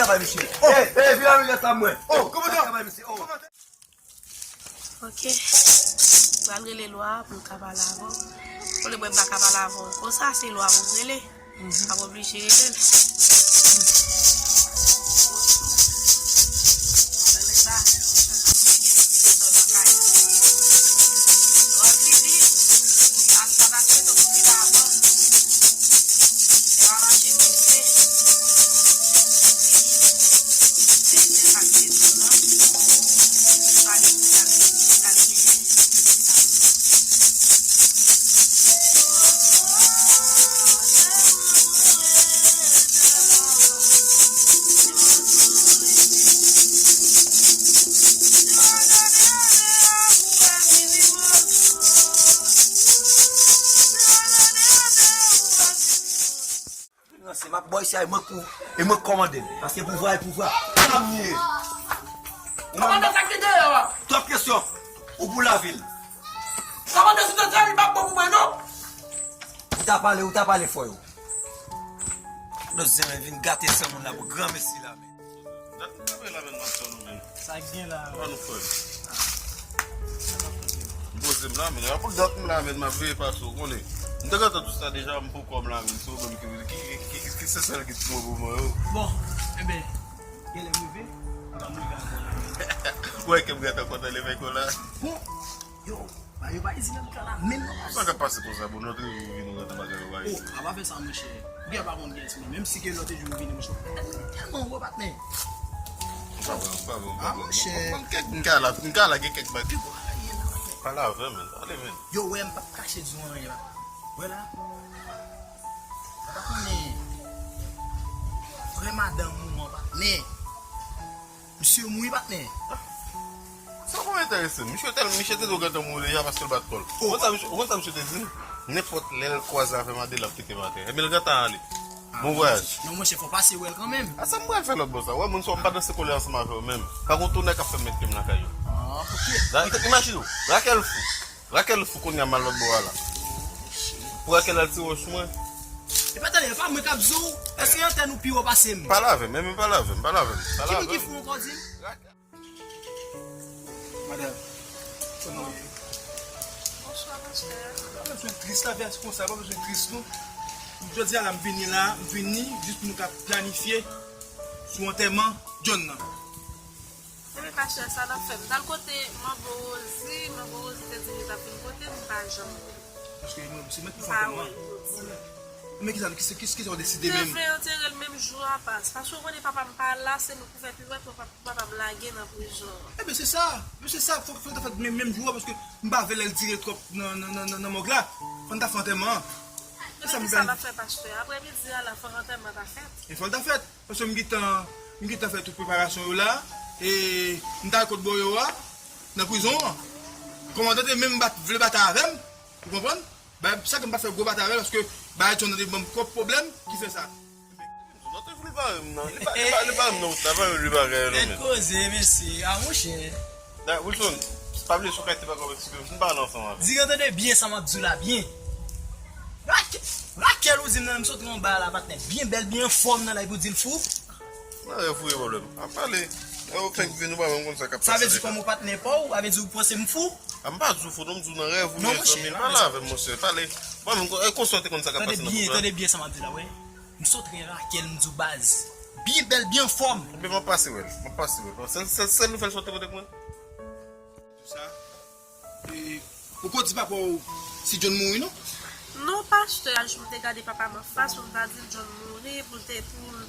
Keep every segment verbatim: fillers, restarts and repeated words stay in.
travay, mesye. Oh, eh, vin la, vin la, sa mwen. Oh, kòmandan. Travay, mesye. Oh. Ok. Pral rele lwa pou l ka pale avè w. Olye mwen m pa ka pale avè w konsa, se lwa pou m rele. M ap oblije rele l. Ranse, m ap bò isi a, e mwen kou, e mwen kòmande l. Paske pouvwa e pouvwa. Sa m ye. Kòmandan, sa ki dèyè a? Twòp kesyon. Ou pou lavi l. Kòmandan, si w te di a, li p ap bon pou mwen, non. Ou ta pale, ou ta pale fò yo. Lòt zen vin gate san moun la pou granmesi la, men. Dat nou kanpe la, men, m ap tann nou, men. Sa k gen la? Kòman nou fè? M poze m la, men. Apre dat m la, men, m ap veye pase, w konnen. M te gentan di w sa deja, m poko m la, men. Se ou menm ki, ki, ki, ki, ki se sèl ki ti mwen pou mwen, yo. Bon, enben, genlè m rive, anba m rive avè w la. Ou wè ke m gentan kontan leve kola. Bon, yo, ba yo pa izi nan kay la, menm nan. Sa k ap pase konsa, bon, lòt jou ou vin ou gentan bagay ou pa izi. Oh, a pa fè sa, monchè. Ou gen pa konn kiyès mwen, menm si ke lòt jou ou vini, monchè. Tèlman, tèlman wè, patnè. Pa bon, pa bon, pa bon. Ah, monchè. M ka la, m ka lage kèk bagay. Pi gwo bagay la, patnè. Pale avè m, men. Ale, men. Yo, wè, m p ap kache di w anyen, patnè. Wè la. Ou pa konnen vrè madanm ou an, patnè. Misye mouri, patnè. Sa pa enterese m. Misye tèl, misye te dwe gentan mouri deja paske l bat kò l. Ou konn sa misye, ou konn sa misye te di m? Nenpòt lè l kwaze avè m a de l ap teke m atè. Ebyen, l gentan ale. Bon vwayaj. Non, monchè, fò pase wè l kanmenm. A sa m pral fè lòt bò sa? Wè, moun sa, m pa danse kole ansanm avè yo menm. Ka gon tonè k ap fè m met pye m lakay yo. Ah, ok. Da, imajine w, Raquel fou. Raquel fou kounye a m al lòt bò a la. Pou Raquel al tire w sou mwen. E pa tande, e pa mwen k ap di w, èske antèn ou pi wo pase m? Pale avè m, men pale avè m, pale avè m, pale avè m. Ki moun ki fou ankò, di m? Madanm, kòman w ye? Bonswa, pastè. Pa bezwen tris, lavi a se konsa, pa bezwen tris, non. Jodi a la, m vini la, m vini jis pou nou ka planifye sou antèman John nan. Ebyen, pastè, sa n ap fè? M t al kote manbo Rozi, manbo Rozi te di m li t ap vin kote m, m pa janm wè l. Paske mwen, se mwen ki fè antèman an. M pa wè l jodi a. Men kisa, kisa, kisa, kisa w deside menm? Te vle antere l menm jou a, pas. Paske w konnen papa m pa la, se nou pou fè pi wè pou papa, pou papa m lage nan prizon an. Ebyen, se sa. Men se sa, fòk, fòk ta fèt menm, menm jou a, paske m pa vle lè l dire twòp nan, nan, nan, nan, nan mòg la. Fò n ta fè antèman an. Se sa m planifiye. Ebyen, kisa n ap fè, pastè? Aprè midi a la, fòk antèman ta fèt. E fò l ta fèt. Paske m gentan, m gentan fè tout preparasyon yo la, e m t al kot bò yo a, nan prizon an. Kòmandan te menm bat, vle batay avè m, ou konprann? Bagay sa ke m pa fè gwo batay avè l, paske bagay John nan te ban m twòp pwoblèm, ki fè sa. Non, toujou li pa renmen m nan. Li pa, li pa, li pa renmen m nan, li pa renmen m nan, li pa renmen m nan. Bèl koze, mesye. A, monchè. Da, Wilson, pa bliye sou kay te pa konprann eksperyans, m pa ale ansanm avè w. Di yo tande byen sa m ap di w la, byen. Raquel, Raquel ou di m nan, m sot nan yon ba la, patnè. Byen bèl, byen anfòm nan la, epi w di l fou. Nan rèv ou ye pwoblèm. A pale. Lè yo fenk vin, ou pa menm konn sa k ap pase deja. Sa vle di kòman w patnè pa w, sa vle di ou panse m fou? A m pa di w fou, non, m di w nan rèv ou ye, zanmi. Pale avè m, monchè, pale. Ou pa menm konn, e konsa w te konn sa k ap pase nan koup la. Tande byen, tande byen sa m ap di la, wè. M sot ren Raquel, m di w baz. Byen bèl, byen anfòm. Ebyen, m ap pase wè l. M ap pase wè l. Sèl, sèl, sèl nouvèl sa w te pote pou mwen? Sa. E, ou ko di papa w si John mouri, non? Non, pastè, a jou m te gade papa m anfas, pou m ta di l John mouri, pou l te, pou l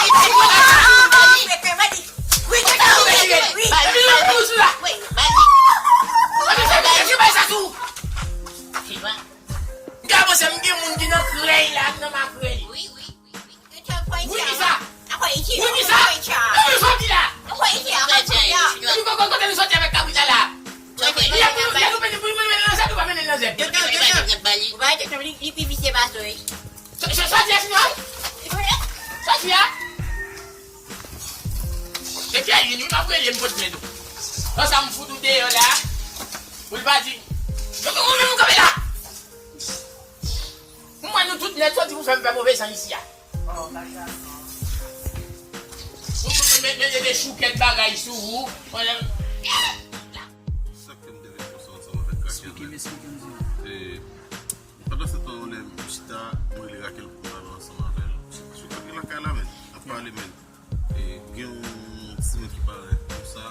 Epi lòt moun sou la. Epi lòt moun sou la. Epi sa ki bay sa sou. M ka panse m gen moun ki nan krèy la, ki nan makrèl. Wi, wi, wi, wi. Wi, kisa? Wi, kisa? Epi sòti la. Epi kote, kote, kote nou sòti avèk Li, li pi visye pase w, wi. Sò-, sò-, sòti a, Sinòy! Sòti a! Se Kevin, wi, m ap rele m pot plent ou. Nan sa m fout ou deyò la. Pou l pa di. Yo, yo, yo, yo, kanpe la! M wè nou tout nèt sòti pou fè m fè move san isi a. Ou mete de choukèt bagay sou ou. Sa k fè m te vin konsa ansanm avèk Raquel, men. Esplike m, esplike m, di m. E, pandan se tan, lè m chita, mwen rele Raquel pou m pale ansanm avè l. Sou kote lakay la, men. N ap pale, men. E, gen yon timoun ki parèt konsa,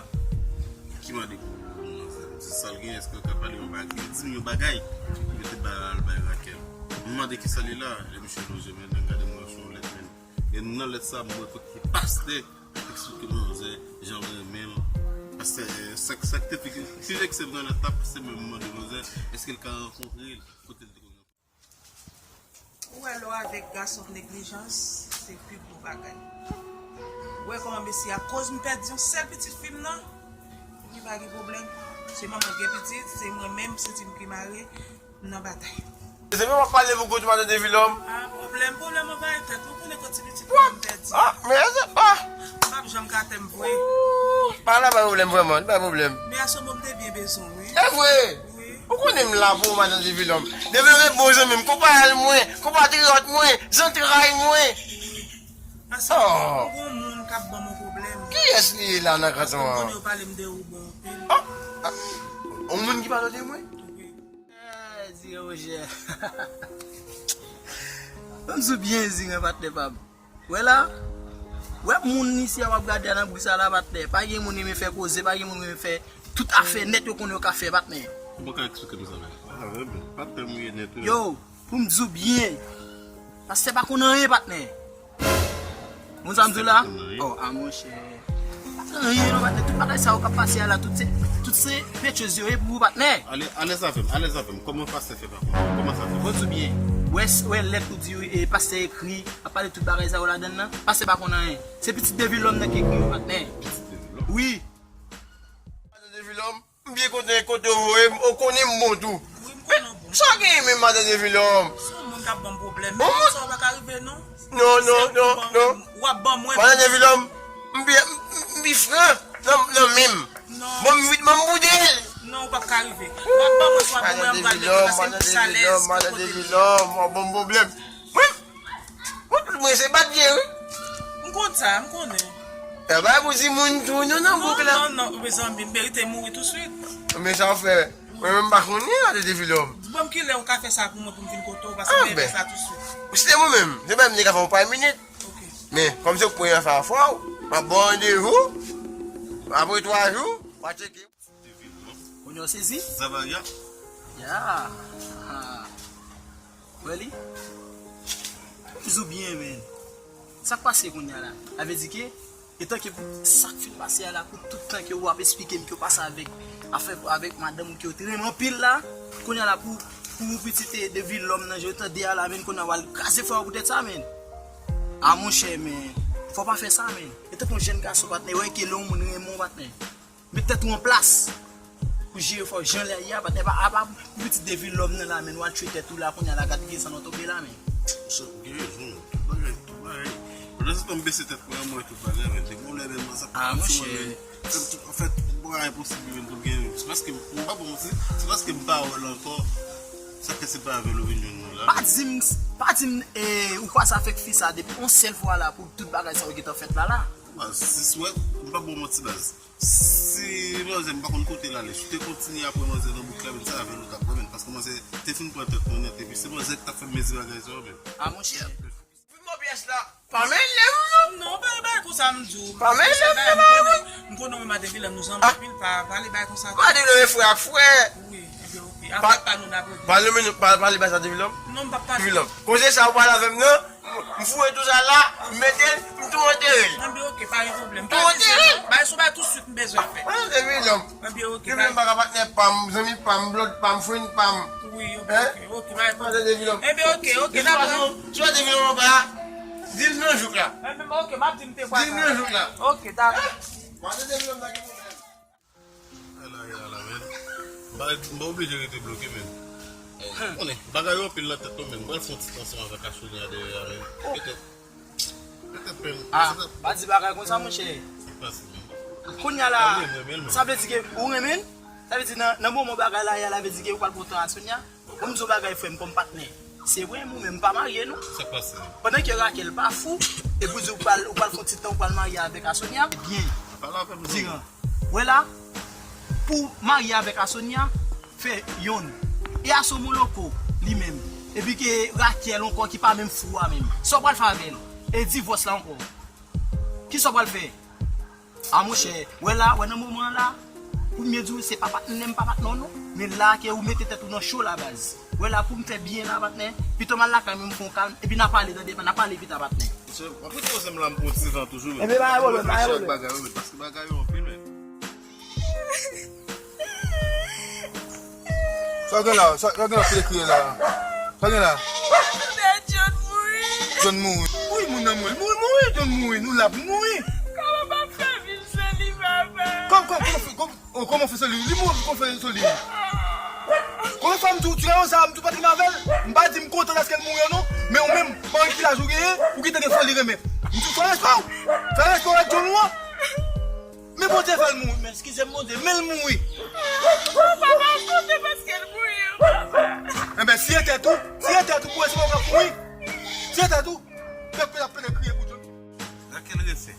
ki mande pou manzè. M di, "Sa l gen, èske l ka pale yon bagay?" Li di m yon bagay, li mete bal bay Raquel. M mande kisa li la, lè misye loje, men, men gade m wè sou yon lèt, men. E nan lèt sa, m wè kote ki pastè eksplike manzè jan l renmen l. Pastè, sa, sa k te pi, pi vekse m nan lèt la, pastè menm mande manzè, èske l ka rankontre l, kote l te konn Ou wè lè w avèk gason k neglijans, se pi gwo bagay. Ou wè kòman mesye akoz m pèdi yon sèl pitit fi m nan, pou ki pa gen pwoblèm. Se manman gen pitit, se mwen menm, m santi m pi mare, m nan batay. Se mwen w ap pale pou kout madan de vilòm. Ah, pwoblèm, pwoblèm anvayi tèt, ou konnen kote pitit fi m pèdi. Ah, men se pa. M p ap janm ka tè m vre. Ooh, pa la pa pwoblèm vrèman, pa pwoblèm. Men asobo m te byen bezwen w, wi. E vre? Wi. Ou konnen m la pou ou, madan de vilòm. Depi nou gen bon zanmi m, konpayèl mwen, konpatriyòt mwen, zantray mwen. Wi. Paske m gon moun k ap ban m yon pwoblèm. Kiyès li ye la nan kanton an? Konnen yo pale m de ou bon anpil. Ah, ah, yon moun ki pale w de mwen? Wi. Eh, Ziren monchè. Ban m sou byen, Ziren, patnè pa m. Wè la, wè moun isi a w ap gade a nan bri sa la, patnè. Pa gen moun renmen fè koze, pa gen moun renmen fè tout afè nèt yo konnen yo ka fè, patnè. Ou pa ka eksplike m sa, men. Ah, men, patnè m ye nèt, wi. Yo, pou m di w byen, pastè pa konn anyen, patnè. Moun sa m di w la? Pastè pa konn anyen. Oh, a monchè. Pa konn anyen non, patnè. Tout bagay sa yo k ap pase a la, tout se, tout se petyoz yo ye pou ou, patnè. Ale, ale sa fè m, ale sa fè m. Kòman pastè fè pa konn? Kòman sa fè? Bon, di w byen. Wè, wè lèt ou di, e, pastè ekri, ap pale tout bagay sa yo ladann nan. Pastè pa konn anyen. Se pitit de vilòm nan ki ekri yo, patnè. Pitit de vilòm? Wi. Madan de vilòm, m byen kontan kote w voye m, ou konnen m bon tou. Wi, m konnen w bon. Sa w genyen menm, madan de vilòm? Se yon moun k ap ban m pwoblèm. Bon, men sa w pa ka rive, non. Non, non, non, non. W ap ban mwen. Madan de vilòm, m byen, m, m, m pi fran nan, nan men m. Non. Ban m uit, ban m boude l. Non, ou p ap ka rive. W ap ban mwen, swa ban mwen, m pral mete l paske m plis alèz ke kote m ye. Madan de vilòm, w ap ban m pwoblèm. Mwen, mwen, mwen se bat vye, wi. M konn sa, m konnen. E bay pou di moun tou, nou nan bouk la. Non, non, non, mezanmi, m merite mouri touswit. Men sa w fè, mwen menm m pa konnen, madan de vilòm. Di ban m kilè ou ka fè sa pou mwen, pou m vin kote w, paske m vle fè sa touswit. Si se mwen menm, se pa m te ka fè w pa minit. Ok. Men, kòm se premye fwa w, m ap ba w randevou, apre twa jou, w a tcheke. Kounye a w sezi? Zavaya. Ya. Ha. Wè li? M di w byen, men. Sa k pase kounye a la? Sa vle di ke, etanke pou sa k fin pase a la, pou tout tan ke w ap esplike m ke w pase avèk, afè avèk madanm ou ke w te renmen anpil la, kounye a la pou, pou pitit de vilòm nan je w tande a la, men kounye a w al kraze frè w poutèt sa, men. A monchè, men, fò w pa fè sa, men. Etanke yon jèn gason, patnè, wè ke lè yon moun renmen w, patnè. Met tèt ou an plas pou jere fò jan lè a ye a, patnè, pa, apa pou pitit de vilòm nan la, men, w al tchwe tèt ou la, kounye a la, gad gen san w tonbe la, men. Monchè, ou gen rezon, tout bagay, tout bagay. Pandan se tan m bese tèt mwen, mwen tout bagay, men, depi yon lè, men, mwen sa ap sou mwen, men, fè m tout, anfèt, tout bagay posib, men, pou gen, se paske m, m pa bon, se, se paske m pa wè l ankò, sa fè se pa avè l ou vin jwenn mwen la. Pa di m, pa di m, e, ou kwaze avèk fi sa depi yon sèl fwa la pou tout bagay sa yo gentan fèt la, la. Baz, si, si, wè, m p ap ba w manti, baz. Si manzè m pa konn kote l ale, si w te kontinye apre manzè nan bouk la, menm se avè l ou t ap pran, menm, paske manzè te fin pran tèt mwen nèt, epi se manzè ki t ap fè m mezi bagay sa yo, menm. A, monchè. Vin bò pyès la. Pa mele m, non. Non, pa ale bagay konsa, m di w. Pa mele m, non, pa ale. M konnen w menm ak Devilòm nou zanmi anpil, pa, pa ale bagay konsa. Pa ale bagay frè ak frè. Wi, ebyen, oke. Afè pa nou n ap regle. Pa ale, pa, pa ale bagay sa Devilòm. Non, m p ap pale. Devilòm. Konse sa ou pale avè m nan? M foure tou sa la, m mete l, m tou antere l. Anben, oke, pa gen pwoblèm. Tou antere l. Bay sou bay touswit m bezwen fè. Anben, oke, bay. Depi m pa ka patnè pa m, zanmi pa m, blòd pa m, fren pa m. Wi, oke, oke, bay pwoblèm. Anben, oke, oke, dakò. Sou bay Devilòm anba, di l nan jouk la. Anben, oke, m ap di m te pral. Di l nan jouk la. Oke, dakò. Anben, Devilòm pa gen pwoblèm. Ala, ala, men. M pa, m pa oblije rete bloke, men. Konnen, bagay yo anpil nan tèt nou, men m pral fè yon ti tan ansanm avèk Asonia dèyè a, men. Petèt. Petèt, men. Ah, pa di bagay konsa, monchè. Sa k pase, men? Kounye a la, sa vle di ke ou renmen l? Sa vle di nan, nan moman bagay la ye a, la vle di ke ou pral pran tan Asonia? Bon, m di w bagay, frè m, kòm patnè. Se vre, mwen menm, m pa marye, non. Sa k pase? Pandan ke Raquel pa fou, epi w di w pral, ou pral fè yon ti tan, ou pral marye avèk Asonia, byen. Pale avè m, non. Diran. Wè la, pou marye avèk Asonia, fè yonn. E Aso Moloko, li menm. Epi ke Raquel ankò ki pa menm fou a menm. Sa w pral fè avè l? E divòs la ankò. Kisa w pral fè? A monchè, wè la, wè nan moman an la, pou m byen di w, se pa patnè m, pa patnè w non. Men la ke ou mete tèt ou nan cho la, baz. Wè la, pou m fè byen la, patnè, pito m al lakay mwen, m fè yon kalm, epi n a pale, tande, n a pale pita, patnè. Mesye, w ap ret poze m la, m pran ti van toujou, men. Ebyen, pa gen pwoblèm, pa gen pwoblèm. Reflechi ak bagay yo, men, paske bagay yo anpil, men. Sa w gen la, sa w gen la, w ap kriye la. Sa w gen la? Papa, John mouri. John mouri. Wi, moun nan mouri. Mouri, mouri, John mouri. Nou la pou mouri. Kòman m ap fè viv san li, papa? Kòm, kòm, kòman fè, kòm, oh, kòman fè san li? Li mouri, kòman fè san li? Kòman fè m tou, ti yon zam, tou pa t rim avè l? M pa di m kontan dèske l mouri an non, men ou menm, pa yon kilaj ou genyen, ou gentan gen san li renmen. M di w fè respè w. Fè respè w ak John ou an. Men Bondye fè l mouri, men eskize m, Bondye, men l mouri. Papa, m kontan paske l mouri an, papa. Enben, siye tèt ou, siye tèt ou, pou wè si w ap mouri. Siye tèt ou, pèp la ap pede kriye pou John. Raquel rete.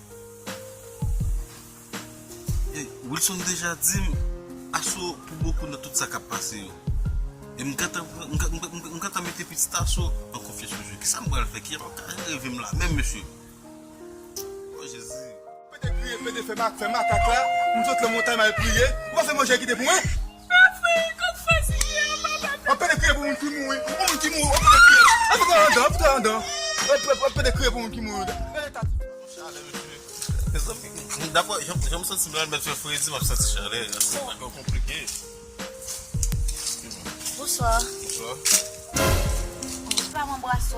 E Wilson deja di m, Aso pou bokou nan tout sa k ap pase yo. E m gentan, m gentan, m gentan, m gentan mete pitit Aso an konfyans, mesye. Kisa m pral fè? Ki jan m ap ka reve m la menm, mesye? Oh, Jezi. Pede kriye, pede fè mak-, fè makak la. M sot nan montay, m al priye. Ou pa fè manje kite pou mwen? W ap pede kriye pou moun ki mouri. Pou moun ki mouri, w ap pede kriye. W ap pede andan, w ap pede andan. W ap, w ap, w ap pede kriye pou moun ki mouri. Gade eta. Chalè, mesye. Mezanmi, m dakò, jan, jan m santi m la, m mèt fè fredi, m ap santi chalè. Bagay konplike. Bonswa. Bonswa. Ou pa m anbrase w,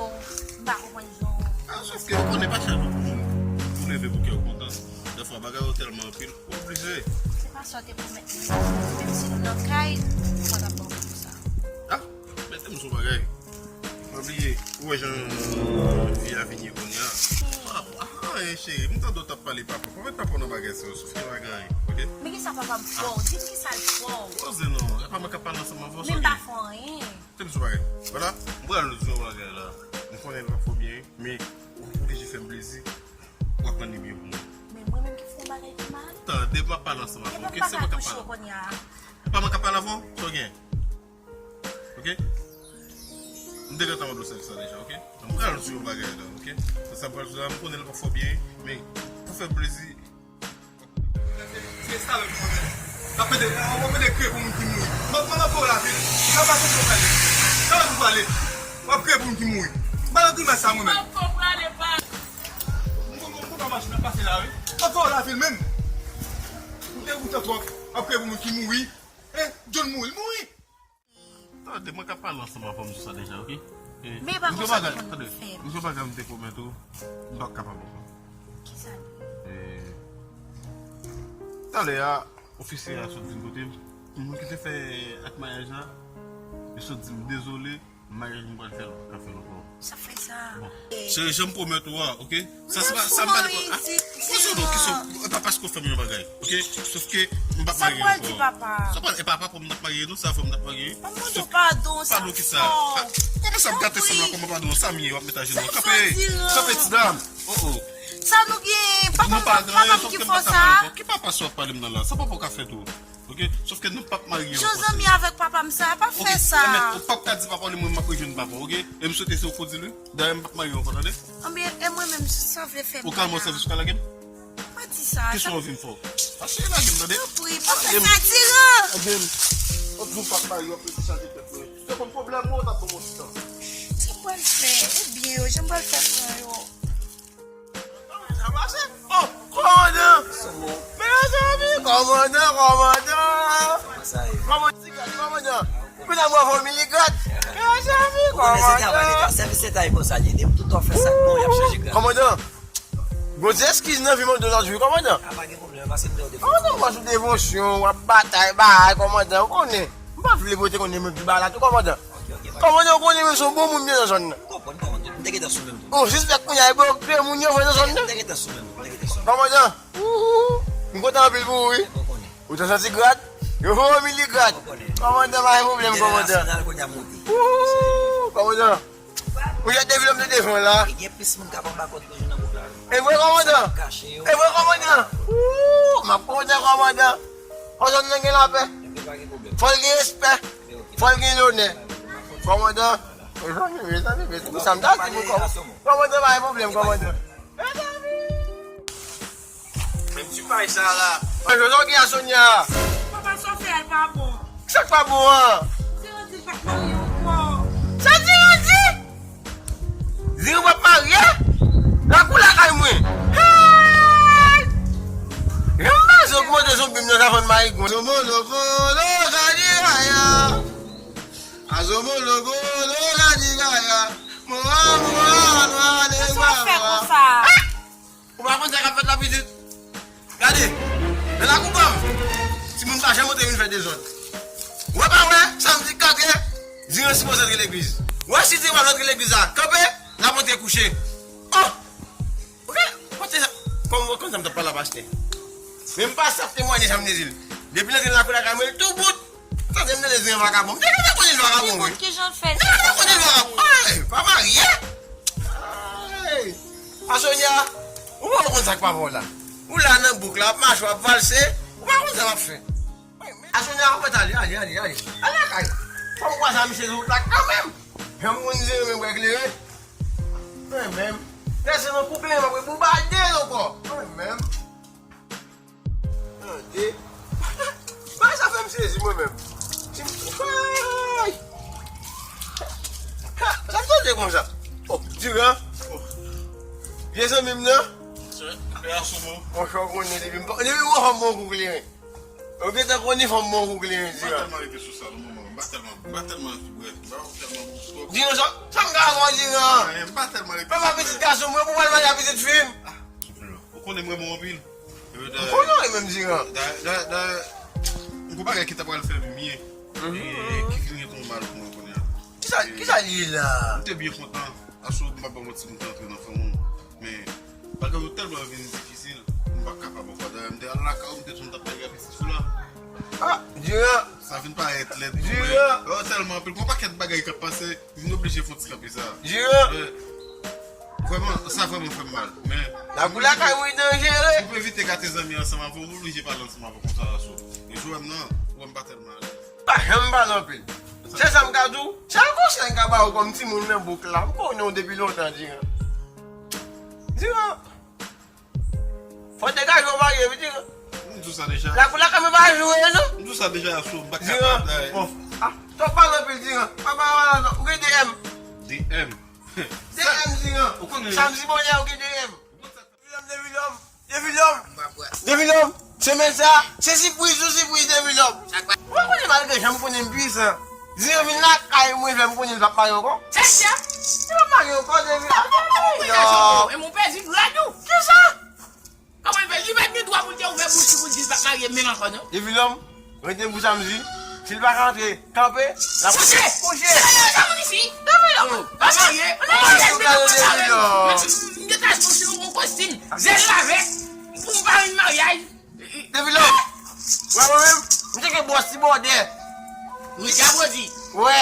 m pa konprann jan w. Ah, sòf ke ou konnen pa chak jou pou moun, pou leve pou kè w kontan. Dèfwa bagay yo tèlman anpil, ou oblije. Se pa sa w te pwomèt mwen. Menm si nou nan kay, ou pa t ap ban m konsa. Ah, mete m sou bagay. Pa bliye, ou wè jan vi a vin ye kounye a. Ah, ah, eh, cheri, m tande w t ap pale papa. Pa met papa w nan bagay sa yo, sòf ke bagay, ok? Men kisa papa m fè w? Di m kisa l fè w? Poze non, e pa mwen k ap pale ansanm avè w, men m pa fè w anyen. Tande sou bagay. Vwala, m pral di w yon bagay la. M konnen l pa fè w byen, men ou oblije fè m plezi. W ap rann li byen pou mwen. Men mwen menm ki fè yon bagay ki mal? Tande, m ap pale ansanm avè w, ok? Se mwen k ap pale. E pa mwen k ap pale avè w? Sa w gen? Ok? M te gentan mande w sèvis la deja, ok? M pral di w yon bagay la, ok? Se sa m pral di w la, m konnen l p ap fè w byen, men pou fè m plezi. Ti esklav pou mwen. W ap pede, w ap pede kriye pou moun ki mouri. M ap, m ap fè w lavi. Sa pa se pou prale. Sa pa pou prale. W ap kriye pou moun ki mouri. M pa nan grimas sa mwen menm. M ap fè w prale, pa. M konn, m konn machin ap pase la, wi. M ap fè w lavi menm. Ou te woutan twòp. W ap kriye pou moun ki mouri. Eh, John mouri, l mouri. Tande, mwen ka pale ansanm avè w sou sa deja, ok? E, men pa konsa pou moun fè. M gen bagay m te pwomèt ou, m p ap kapab ankò. Kisa l ye? E, talè a, ofisye a sot vin kote m. Moun ki te fè ak maryaj la, li sot di m dezole, maryaj mwen pral fè l, m p ap ka fè l ankò. Sa fè sa. Bon. Cheri, jan m pwomèt ou a, ok? Sa se pa, sa m pa de. Poze non, ki sou, e pa paske w fè m yon bagay, ok? Sòf ke m p ap marye ankò. Sa pral di papa. Sa pral, e pa papa m t ap marye, non, se avè w m t ap marye. Pa mande w padon, sa m fè w. Kòman sa m gate sanm la, kòman padon, sa m ye, w ap met ajenou. Kanpe, kanpe, ti dam. Oh, oh. Sa nou gen, papa m, papa m ki fè w sa. Ki papa sa w ap pale m nan la? Sa papa w ka fè tou. Ok? Sòf ke nou p ap marye ankò. Jan zanmi avèk papa m sa, pa fè sa. Ok, ou p ap ka di papa w li mwen m ap rejwenn papa w, ok? E m swete se ou k pou di l, wi. Dayè m p ap marye ankò, tande? Anben, e mwen menm, sa w vle fè m la? Ou ka rann mwen sèvis, ou ka lage m? Pa di sa. Kesyon w vin fè w? Pa cheri lage m, tande? Tanpri, pa fè sa, Diran! Anben, lòt jou m p ap marye, w ap rete chaje tèt mwen. Se konn pwoblèm mwen, w t ap ban m yon ti tan. Sa m pral fè? Ebyen, yo, jan m pral fè pran yo? Sa mache? Oh, kòmandan! Mezanmi, kòmandan, kòmandan! Kòmandan, ti gad, kòmandan! Pi la mwa fò mili gad! Mezanmi, kòmandan! Sèvis leta e konsa li ye, depi tout tan w fè sa k bon, y ap chanje gad. Kòmandan! Gon ti eskiz nan vi mwen jodi, kòmandan! A, pa gen pwoblèm, pase m te yon devonsyon. Kòmandan, w pa sou devonsyon, w ap batay, bay, kòmandan, ou konnen. M pa vle pou yo te konnen mwen pi ba la tou, kòmandan. Ok, Kòmandan, ou konnen men se yon bon moun m ye nan zòn nan. M konprann, kòmandan. M te gentan sou menm tou. Ou sispèk kounye a, e bò grenn moun yo fè nan zòn nan. M te gentan sou menm tou, m te gentan sou menm tou. Kòmandan, m kontan anpil pou ou, wi. Ou te santi grad? Yo fè yon mili grad. Kòmandan, pa gen pwoblèm, kòmandan. Wouhou, kòmandan. Ou jwenn Devilòm te devan la. E gen plis moun k ap anba kòd toujou nan gwoup la. E vre, kòmandan? E vre, kòmandan? Wouhou, m ap kontan, kòmandan. Fò zòn nan gen lapè. Fò l gen respè. Fò l gen lonè. Kòmandan. Mezanmi, mezanmi, mezanmi, sa m ta di pou kòm-, kòmandan, pa gen pwoblèm, kòmandan. Mezanmi. Menm ti pay sa la. Mwen jwenn yon ki a Sonia. Papa, sa w fè a pa bon. Sa k pa bon an? Ti Randy pa t marye ankò. Sa Ti Randy? Di w p ap marye? Lakou lakay mwen. Hey! Jan m pa se ogmante zonbi m nan sa fann mayigon. Zomolo volo gadi gaya. A zomolo volo gadi gaya. Mwa mwa nwa ne mwa mwa. Ou pa konn sa k ap fèt la, pitit? Gade, nan lakou pa m, timoun pa janm antre vin fè dezòd. Ou wè pa wè, samdi k antre, Diran sipoze antre legliz. Ou wè si Diran pa antre legliz la, kanpe, l ap antre kouche. Oh! Ou wè, kote sa? Kòm ou konn sa m t ap pale a pastè. Men m pa sa ap temwaye sa m te di l. Depi l antre nan lakou lakay mwen, l tou bout. Tande m tande di yon vakabon. M te gentan konnen l vakabon, wi. Ki bout ki jan l fè? M te gentan konnen l vakabon. Ay, pa marye. Ay. A Sonia, ou pa konn sa k pa bon la. Ou la nan bouk la, w ap mache, w ap valse. Ou pa konn sa w ap fè. A Sonia, ou mèt ale, ale, ale, ale. Al lakay. Fò m kwaze a misye sou wout la kanmenm. Jan m konn jere men bwè kleren. Mwen menm. Lèse nan koupe, m ap boubade l ankò. Mwen menm. Tande. Bagay sa fè m sezi mwen menm. Ti m, ay! Ha! Sa m tande konsa? Oh, Diran. Vye zanmi m nan. Monchè, w konnen depi m pa, depi m wè w fè m bon kou kleren. Ou gentan konnen fè m bon kou kleren, Diran. M pa tèlman rete sou sa nan moman. M pa tèlman, m pa tèlman anvi bwè. M pa tèlman bon twòp. Diran, sa, sa m ka fè w, Diran? Anyen, m pa tèlman rete sou sa. Papa pitit gason mwen, pou pral marye a pitit fi m. Ah, souple. Ou konnen m renmen w anpil. M konnen w renmen m, Diran. Dayè, dayè, dayè, m gon bagay ki ta pral fè m byen. Mhm. E ki vin reton mal pou mwen kounye a. Kisa, kisa li ye la? M te byen kontan. Aswè, m pa ba w manti, m te antre nan fanm ou. Men, bagay yo tèlman vin difisil, m pa kapab ankò. Dayè, m te al lakay ou, m te di w m t ap pale a pitit fi w la. Ah, Diran. Sa vin parèt lèd pou mwen. Diran. Yo tèlman anpil, gon pakèt bagay k ap pase. M vin oblije fè yon ti kanpe sa. Jire. Vrèman, sa vrèman fè m mal. Men, lakou lakay mwen danjere. Pou m evite gate zanmi ansanm avè w, m oblije pale ansanm avè w konsa, Asou. E jou wè m nan, ou wè m pa tèlman alèz. Pa janm pale anpil. Se sa m ka di w. Sèl konsèy m ka ba w kòm timoun nan bouk la, m konnen w depi lontan, Diran. Diran. Fò w degaje w marye, wi, Diran. M di w sa deja. Lakou lakay mwen pa jwe, non. M di w sa deja, Asou, m pa kapab. Diran. Bon. Ah, twòp pale anpil, Diran. Pa pale anpil, non. Ou gen de M. De M? De M, Diran. Ou konnen. Samdi bonè, ou gen de M. Devilòm, Devilòm. Devilòm. Devilòm. Semèn sa, se sipriz sou sipriz, Devilòm. Ou pa konnen malgre jan m konnen m pwisan. Diran vin lakay mwen, fè m konnen l p ap marye ankò. Se sa. Li p ap marye ankò, Devilòm. Ou pèdi rad ou. Kisa? Kòman l fè? Li pa t gen dwa pou l te ouvè bouch li pou l di l p ap marye menm ankò, non. Devilòm, rete pou samdi. Si l pa ka antre, kanpe, l ap kouche. Kouche. Kouche. Sa moun isi? Devilòm. Oh, pa marye. Devilòm. M te ka achte yon kostim, zèl lave, pou m pa vin maryaj. Devilòm. Wè mwen menm, m te gen bwòs ti bòdè. Wi, Djabodi. Wè.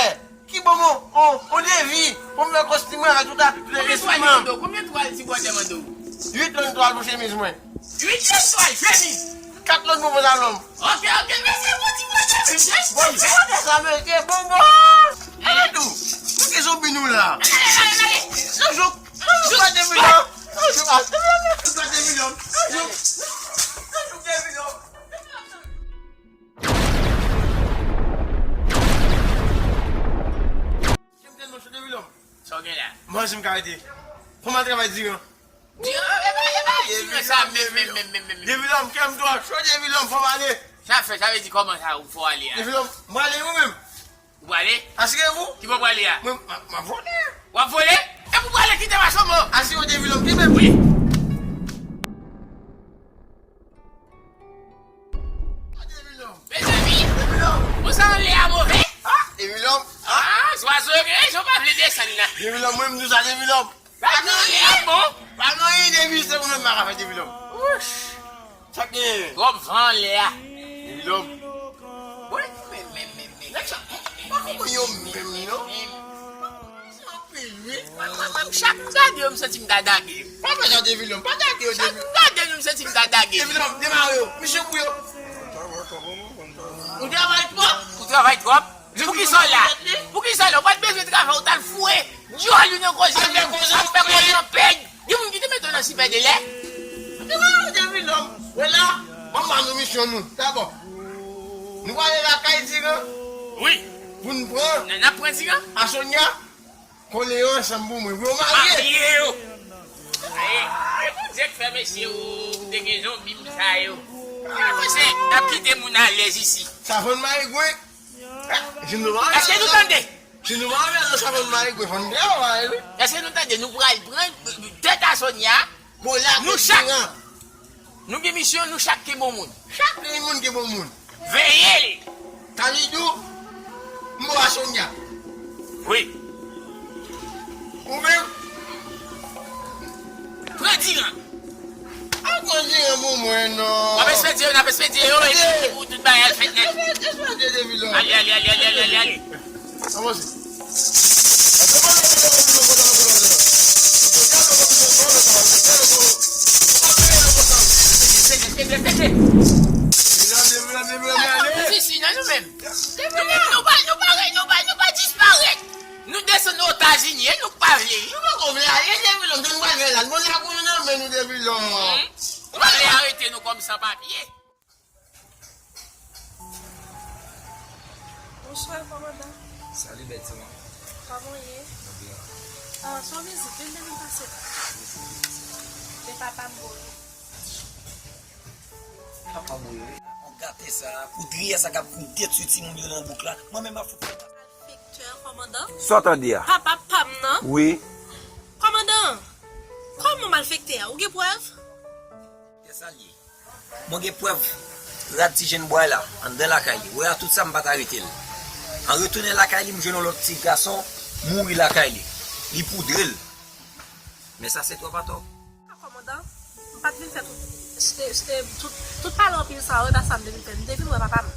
Ki ban m on, on, on devi pou m fè kostim mwen avèk tout a, tout envestiman. Konbyen twal ti bòdè mande w? Uit lòn twal pou chemiz mwen. Uit lòn twal chemiz? Kat lòn pou pantalon m. Ok, ok, men se bon ti bòdè menm, wi. Bon ti bòdè sa, men, ke bon, bon. Gade tou. Pou ki zonbi nou la? Nan jouk. Nan jouk, pa Devilòm. Nan jouk, pa Devilòm. Nan jouk. Nan jouk, Devilòm. Kè m tèlman cho, Devilòm. Sa w gen la? Manje m ka rete. Fò m al travay, Diran. Diran, e pa, e pa Diran sa menm, menm, menm, menm, menm. Devilòm, kè m twò cho, Devilòm, fò m ale. Sa fè, sa vle di kòman sa ou fò ale a? Devilòm, m ale ou menm. Ou prale? Asire w. Ki bò w prale a? Mwen, m ap, m ap vole. W ap vole? Epi w prale kite m a Somo? Asire w, Devilòm, kenbe m. Wi. Ah, Devilòm. Mezanmi. Devilòm. Bon, sa anlè a move. Ah, Devilòm. Ah, zwazo. Mwen, m di w sa, Devilòm. Pa gen anyen, bon. Pa gen anyen, Devi, se mwen menm m pa ka fè, Devilòm. Wouch. Sa k genyen? Twòp van anlè a. Devilòm. Wi, men, men, men, men. Nèg sa, pa konprann yo menm, non. Anpil, wi. Mwen, mwen, mwen, chak m gade yo, m santi m ta dage. Pa fè sa, Devilòm, pa dage yo, Devilòm. Chak m gade yo, m santi m ta dage. Devilòm, demare yo. Misye pou yo. Ou travay twòp. Ou travay twòp. Poukisa w la? Poukisa w la? Ou pa t bezwen travay, ou t al foure dyòl ou nan koze nou, ap fè koze an pèd. Gen moun ki te mete w nan sipè de lè. Devilòm, wè la, ban m ba nou misyon nou. Dabò, nou prale lakay Tiran. Wi. Pou n pran. N ap pran Tiran. A Sonya, kole yo ansanm pou mwen. Pou yo marye. Marye yo. E, e Bondye k fè mesye yo, te gen zonbi m sa yo. Mwen panse n ap kite moun alèz isi. Sa vann mayigwe. Èske nou tande? Si nou pa renmen nan savann mayigwe, fò n travay, wi. Èske nou tande? Nou pral pran tèt a Sonya. Bon, la, nou chak. Nou gen misyon, nou chak gen bon moun. Chak gen moun gen bon moun. Veye l. Kalidou, m bò a Sonya. Wi. Ou menm? Pran Tiran. A koze yo pou mwen, non. W ap espedye yo, n ap espedye yo, epi pou tout bagay al fèt nèt. Espedye, espedye, Devilòm. Ale, ale, ale, ale, ale, ale, ale. Avanse. Espedye, espedye, espedye. Devilòm, Devilòm, Devilòm, ale. Sisi, nan nou menm. Nou pa, nou pa, nou pa, nou pa disparèt. Nou desann Etazini, e nou k pa vle. Nou poko vle ale, Devilòm, sa nou pral fè la? Bon, lakou nou nan men nou, Devilòm. Hmm? Ou pa vle arete nou kòm san papye? Bonswa, kòmandan. Salut, bèl ti mwen. Kòman w ye? Mwen byen. Ah, se yon vizit, vin, vin pase la. Men papa m boule. Papa boule, wi. On gate sa, poudriyè sa k ap detwi timoun yo nan bouk la. Mwen menm ap fout. Malfektè, kòmandan. Sa w tande a? Papa pa m nan. Wi. Kòmandan, kòman malfektè a? Ou gen prèv? Kiyès sa l ye? Mwen gen prèv rad ti jenn bway la, anndan lakay li. Wè a tout sa m pa t arete l. An retounen lakay li, m jwenn yon lòt ti gason mouri lakay li. Li poudre l. Men sa se twòp atò. Kòmandan, m pa t vin fè tout, se, se, tout, tout pale anpil sa yo, e pa sa m te vin fè. M te vin wè papa m.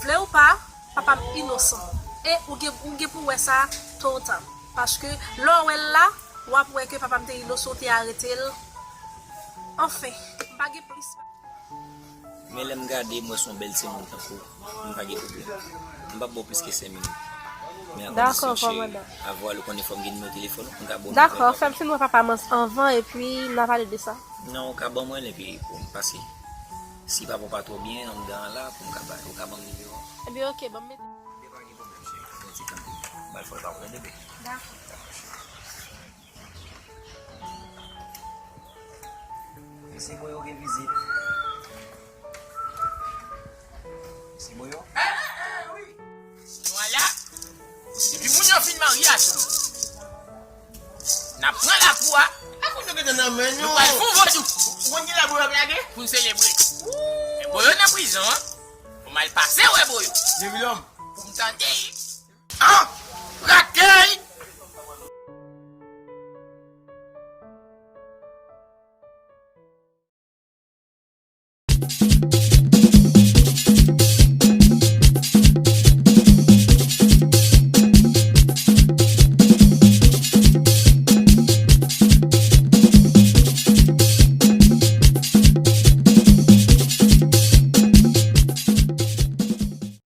Vle ou pa, papa m inosan. E ou gen, ou gen pou wè sa to ou ta. Paske lè w wè l la, w ap wè ke papa m te inosan, w te arete l. Anfen, m pa gen plis. Men lè m gade, m wè se yon bèl timoun tankou w, m pa gen pwoblèm. M p ap ba w plis ke senk minit. Men avan disyon, cheri, avan w ale, ou konnen fò m gen nimewo telefòn ou, m ka ba w nimewo telefòn. Dakò, fè m fin wè papa m anvan, epi n a pale de sa. Non, ou ka ban mwen l, epi pou m pase. Si papa w pa twò byen anndan an la, pou m ka pale, ou ka ban m nimewo an. Ebyen, oke, ban m mete. Ebyen, pa gen pwoblèm, cheri. Bondye kanpe. Ba l fòs, pa pran bebe. Dakò. Dakò, cheri. Mesye Boyo gen vizit. Mesye Boyo? Sinwa la, depi moun yo fin marye a sou, n ap pran lakou a. Lakou nou gentan nan men nou. Nou pral fè yon vodou. Ou konn ki la Boyo ap lage? Pou n selebre. Men Boyo nan prizon an. Pou m al pase wè Boyo. Devilòm. Pou m tande. An rakèy